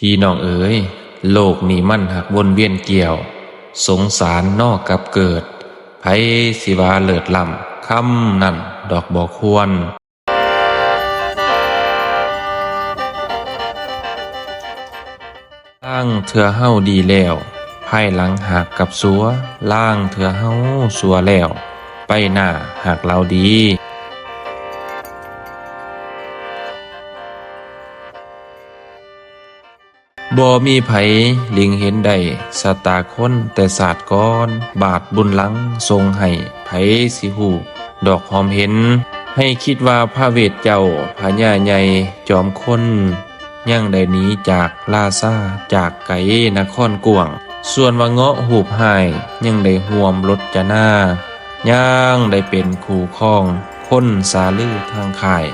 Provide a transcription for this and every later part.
ພີ່ນ້ອງເອີຍ, ໂລກນີ້ມັນຫາກວົນວຽນກ່ຽວ, ສົງສານນໍກັບເກີດ, ໃຜຊິວ່າເລີດລ້ຳ, ຄຳນັ້ນດອກບໍ່ຄວນ. ລາງເທື່ອເຮົາດີແລ້ວ, ພາຍຫຼັງຫາກກັບຊົ່ວ, ລາງເທື່ອເຮົາຊົ່ວແລ້ວ, ໄປໜ້າຫາກລາວດີ. ບໍ່ມີໃຜລິງເຫັນໄດ້ຊະຕາຄົນແຕ່ຊາດກ່ອນ, ບາດບຸນຫຼັງສົ່ງໃຫ້, ໃຜຊິຮູ້ດອກຫອມເຫັນ. ໃຫ້ຄິດວ່າພະເວດເຈົ້າພະຍາໃຫຍ່ຈອມຄົນ ຍັງໄດ້ໜີຈາກລາຊາ, ຈາກໄກນະຄອນກວ້າງ, ສ່ວນວ່າເງາະຮູບຮ້າຍ ຍັງໄດ້ຮ່ວມລົດຈະນາ, ຍັງໄດ້ເປັນຄູ່ຄອງຄົນສາລືທາງຄ້າຍ.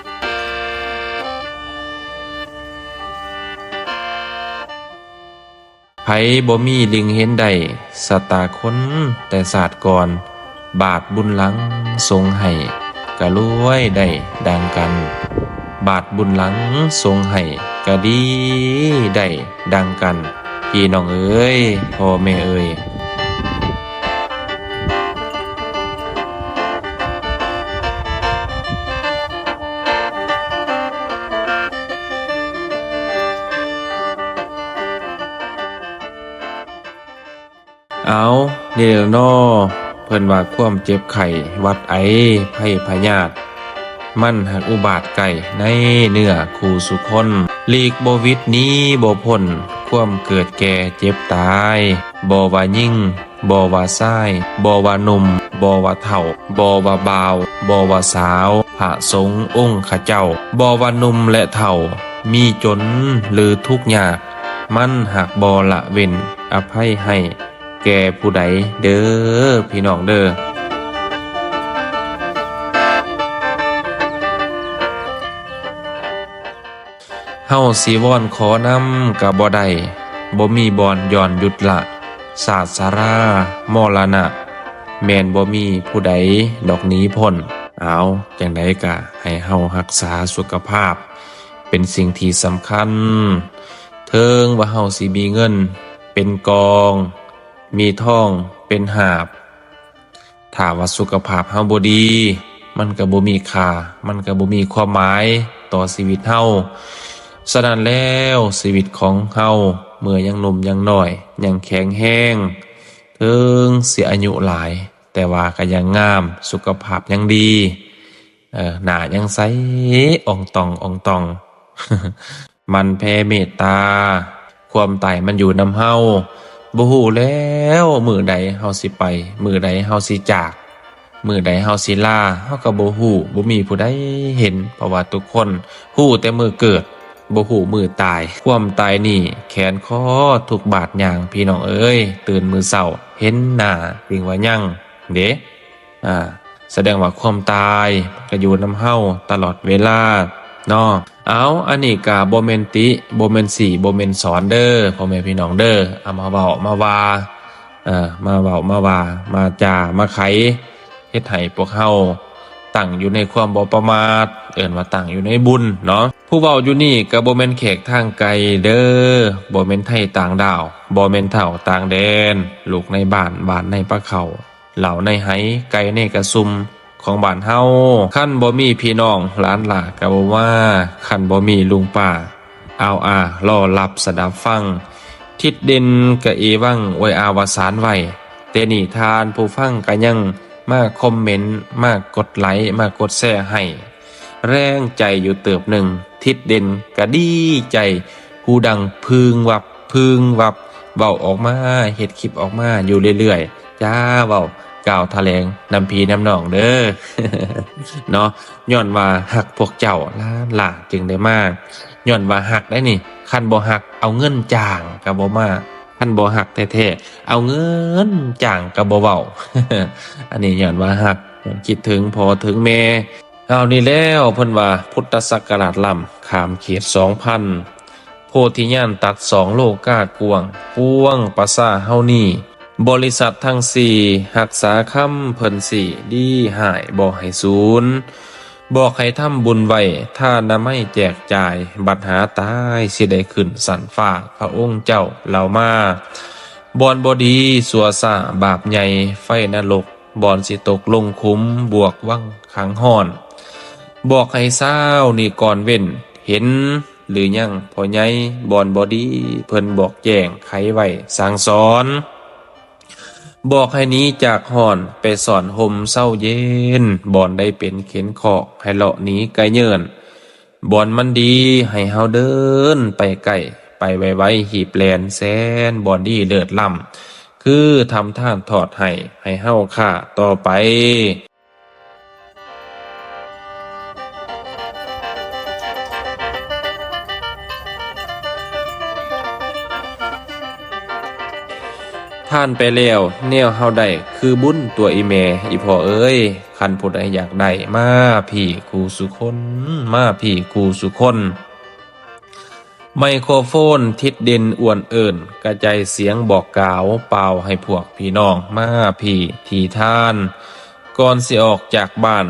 ໃຜບໍ່ມີລິງເຫັນໄດ້ຊະຕາຄົນແຕ່ຊາດກ່ອນ, ບາດບຸນຫຼັງສົ່ງໃຫ້ ກະລວຍໄດ້ດັ່ງກັນ, ບາດບຸນຫຼັງສົ່ງໃຫ້ ກະດີໄດ້ດັ່ງກັນ. ພີ່ນ້ອງເອີຍ, ພໍ່ແມ່ເອີຍ. ເອົາ ນີ້ແຫຼະນໍ, ເພິ່ນວ່າຄວາມເຈັບໄຂ້ຫວັດໄອໄພພະຍາດ ມັນຫາກອຸບາດໃກ້ໃນເນື້ອຄູ່ສູ່ຄົນ, ຫຼີກບໍ່ຫວິດໜີບໍ່ພົ້ນຄວາມເກີດແກ່ເຈັບຕາຍ, ບໍ່ວ່າຍິງ ບໍ່ວ່າຊາຍ, ບໍ່ວ່າໜຸ່ມ ບໍ່ວ່າເຖົ້າ, ບໍ່ວ່າບ່າວ ບໍ່ວ່າສາວ, ພະສົງອົງຂະເຈົ້າ, ບໍ່ວ່າໜຸ່ມ ແລະ ເຖົ້າ, ມີຈົນ ຫຼື ທຸກຍາກ, ມັນຫາກບໍ່ລະເວັ້ນອະໄພໃຫ້ແກ່ຜູ້ໃດເດີ ພີ່ນ້ອງເດີ. ເຮົາຊິວອນຂໍນຳກະບໍ່ໄດ້, ບໍ່ມີບ່ອນຍ້ອນຢຸດລະ, ຊາດຊະລາມໍລະນະ ແມ່ນບໍ່ມີຜູ້ໃດດອກໜີພົ້ນ. ເອົາ ຈັ່ງໃດກະໃຫ້ເຮົາຮັກສາສຸຂະພາບ ເປັນສິ່ງທີ່ສຳຄັນ. ເຖິງວ່າເຮົາຊິມີເງິນເປັນກອງ, ມີທອງເປັນຫາບ, ຖ້າວ່າສຸຂະພາບເຮົາບໍ່ດີ, ມັນກໍບໍ່ມີຄ່າ, ມັນກໍບໍ່ມີຄວາມໝາຍຕໍ່ຊີວິດເຮົາ. ສະນັ້ນແລ້ວ, ຊີວິດຂອງເຮົາເມື່ອຍັງໜຸ່ມຍັງນ້ອຍ, ຍັງແຂງແຮງ, ເຖິງຊິອາຍຸຫຼາຍ, ແຕ່ວ່າກໍຍັງງາມ, ສຸຂະພາບຍັງດີ, ເອີ, ໜ້າຍັງໃສ, ອ່ອງຕ່ອງ, ອ່ອງຕ່ອງ. ໝັ່ນແຜ່ເມດຕາ, ຄວາມຕາຍມັນຢູ່ນຳເຮົາ, ບໍ່ຮູ້ແລ້ວມື້ໃດເຮົາຊິໄປ, ມື້ໃດເຮົາຊິຈາກ, ມື້ໃດເຮົາຊິລາ, ເຮົາກໍບໍ່ຮູ້, ບໍ່ມີຜູ້ໃດເຫັນ, ເພາະວ່າທຸກຄົນຮູ້ແຕ່ມື້ເກີດ, ບໍ່ຮູ້ມື້ຕາຍ. ຄວາມຕາຍນີ້ແຂນຄໍທຸກບາດຍ່າງ, ພີ່ນ້ອງເອີຍ, ຕື່ນມື້ເຊົ້າເຫັນໜ້າຈຶ່ງວ່າຍັງເດ້. ອາ ສະແດງວ່າຄວາມຕາຍກໍຢູ່ນຳເຮົາຕະຫຼອດເວລາເນາະ. ເອົາ ອັນນີ້ກະບໍ່ແມ່ນຕິ ບໍ່ແມ່ນສີ ບໍ່ແມ່ນສອນເດີ ພໍ່ແມ່ພີ່ນ້ອງເດີ. ເອົາມາເວົ້າມາວ່າ ເອີ ມາເວົ້າມາວ່າ ມາຈາມາໄຂ ເຮັດໃຫ້ພວກເຮົາຕັ້ງຢູ່ໃນຄວາມບໍ່ປະມາດ ເອີ້ນວ່າຕັ້ງຢູ່ໃນບຸນເນາະ. ຜູ້ເວົ້າຢູ່ນີ້ກໍບໍ່ແມ່ນແຂກທາງໄກເດີ ບໍ່ແມ່ນໄທຕ່າງດາວ ບໍ່ແມ່ນເຖົ້າຕ່າງແດນ ລູກໃນບ້ານ ບ້ານໃນປາເຂົ້າ ເຫຼົ້າໃນໄຫ ໄກ່ໃນກະຊຸມຂອງບ້ານເຮົາ. ຄັນບໍ່ມີພີ່ນ້ອງຫຼານຫຼ້າກະບໍ່ມາ, ຄັນບໍ່ມີລຸງປ້າອາວອາລໍຮັບສະດັບຟັງ, ທິດເດັ່ນກະເອວັງອວຍອາວະສານໄວ້. ແຕ່ນີ້ທ່ານຜູ້ຟັງກະຍັງມາຄອມເມັນ, ມາກົດໄລ, ມາກົດແຊໃຫ້ ແຮງໃຈຢູ່ເຕີບໜຶ່ງ, ທິດເດັ່ນກະດີໃຈ, ຫູດັງພຶ່ງວັບ ພຶ່ງວັບ, ເວົ້າອອກມາ, ເຮັດຄລິບອອກມາຢູ່ເລື້ອຍໆ ຈ້າ. ເວົ້າກ່າວຖະແຫຼງນຳພີ່ນຳນ້ອງເດີ ເນາະ. ຍ້ອນວ່າຮັກພວກເຈົ້າຫຼານຫຼ້າຈຶ່ງໄດ້ມາ, ຍ້ອນວ່າຮັກໄດ໋ນີ້, ຄັນບໍ່ຮັກເອົາເງິນຈ້າງກະບໍ່ມາ, ຄັນບໍ່ຮັກແທ້ໆ ເອົາເງິນຈ້າງກະບໍ່ເວົ້າ. ອັນນີ້ຍ້ອນວ່າຮັກ, ຄິດເຖິງພໍ່ເຖິງແມ່. ເອົານີ້ແລ້ວ ເພິ່ນວ່າພຸດທະສັກກະລາດລ້ຳຂ້າມເຂດສອງພັນ, ໂພທິຍານຕັດສອງໂລກາກວ້າງ, ປວງປະຊາເຮົານີ້. ບໍລິສັດທັງສີ່ຮັກສາຄຳເພິ່ນສີ່, ດີຮ້າຍບໍ່ໃຫ້ສູນ. ບອກໃຫ້ທຳບຸນໄວ້ ທານນະໄມແຈກຈ່າຍ ບັດຫາຕາຍຊິໄດ້ຂຶ້ນຊັ້ນຟ້າ ພະອົງເຈົ້າເລົ່າມາ. ບ່ອນບໍ່ດີຊົ່ວຊ້າບາບໃຫຍ່ ໄຟນະລົກ ບ່ອນຊິຕົກລົງຂຸມ ບວກວັງຂັງຮ້ອນ. ບອກໃຫ້ຊາວນິກອນເວັ້ນ ເຫັນຫຼືຍັງພໍ່ໃຫຍ່? ບ່ອນບໍ່ດີເພິ່ນບອກແຈ້ງ ໄຂໄວ້ສັ່ງສອນ. ບອກໃຫ້ໜີຈາກຮ້ອນ ໄປຊ່ອນຮົ່ມເຊົາເຢັນ ບ່ອນໃດເປັນເຂັນຄອກ ໃຫ້ເລາະໜີໄກເຍີ້ນ. ບ່ອນມັນດີໃຫ້ເຮົາເດີນໄປໃກ້ ໄປໄວໆ ຮີບແລ່ນແຊນ ບ່ອນດີເລີດລ້ຳ ຄືທຳທານທອດໃຫ້ ໃຫ້ເຮົາຂ້າຕໍ່ໄປ. ທ່ານໄປແລ້ວ ແນວເຮົາໄດ້ຄືບຸນຕົວອີ່ແມ່ ອີ່ພໍ່ເອີຍ. ຄັນຜູ້ໃດຢາກໄດ້ ມາພີ້ຄູ່ສູ່ຄົນ ມາພີ້ຄູ່ສູ່ຄົນ. ໄມໂຄຣໂຟນທິດເດັ່ນອວນເອີ້ນ ກະຈາຍສຽງບອກກ່າວ ປ່າວໃຫ້ພວກພີ່ນ້ອງມາພີ້ທີ່ທ່ານ. ກ່ອນຊິອອກຈາກບ້ານ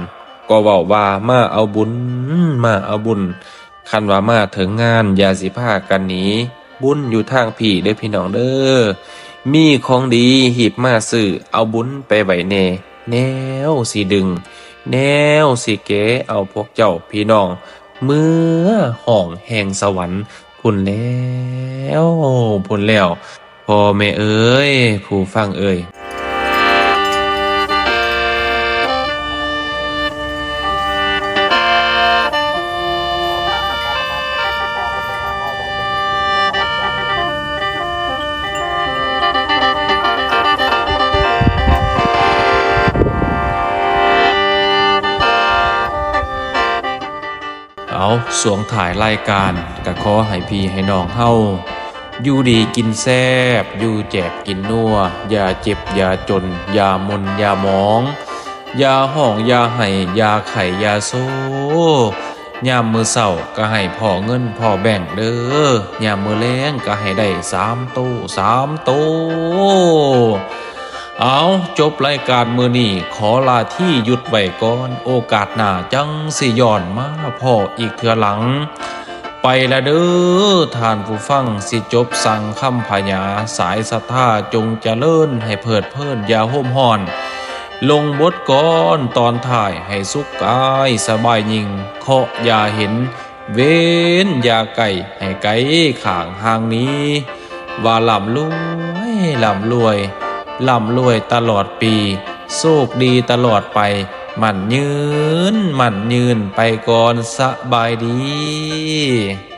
ກໍເວົ້າວ່າມາເອົາບຸນ ມາເອົາບຸນ. ຄັນວ່າມາເຖິງງານ ຢ່າຊິພາກັນໜີ ບຸນຢູ່ທາງພີ້ເດີພີ່ນ້ອງເດີ. ມີຂອງດີຮີບມາຊື້ ເອົາບຸນໄປໄວ້ແດ່ ແນວຊິດຶງ ແນວຊິແກະເອົາພວກເຈົ້າພີ່ນ້ອງ ເມືອຫ້ອງແຫ່ງສະຫວັນພຸ້ນແລ້ວ ພຸ້ນແລ້ວ ພໍ່ແມ່ເອີຍ ຜູ້ຟັງເອີຍ. ເອົາ ຊ່ວງທ້າຍລາຍການ ກະຂໍໃຫ້ພີ່ໃຫ້ນ້ອງເຮົາ ຢູ່ດີກິນແຊບ ຢູ່ແຈບກິນນົວ ຢ່າເຈັບຢ່າຈົນ ຢ່າໝົນຢ່າໝອງ ຢ່າຮ້ອງຢ່າໄຫ້ ຢ່າໄຂ້ຢ່າໂສ. ຍາມມື້ເຊົ້າກະໃຫ້ພໍ້ເງິນພໍ້ແບັງເດີ ຍາມມື້ແລງກະໃຫ້ໄດ້ສາມໂຕ ສາມໂຕ. ເອົາ ຈົບລາຍການມື້ນີ້ ຂໍລາທີຢຸດໄວ້ກ່ອນ ໂອກາດໜ້າຈັ່ງຊິຍ້ອນມາພໍ້ອີກເທື່ອຫຼັງ. ໄປລະເດີທ່ານຜູ້ຟັງ ຊິຈົບສັ່ງຄຳພະຍາ ສາຍສັດທາຈົ່ງຈະເລີນ ໃຫ້ເພີດເພີນຢ່າໂຮມຮ້ອນ ລົງບົດກອນຕອນທ້າຍ ໃຫ້ສຸກກາຍສະບາຍຍິ່ງ ເຄາະຢ່າເຫັນ ເວນຢ່າໃກ້ ໃຫ້ໄກຂ້າງຫ່າງໜີ ວ່າລ່ຳລວຍ ລ່ຳລວຍ ລ່ຳລວຍຕະຫຼອດປີ ໂຊກດີຕະຫຼອດໄປ ໝັ້ນຍືນ ໝັ້ນຍືນ ໄປກ່ອນ ສະບາຍດີ.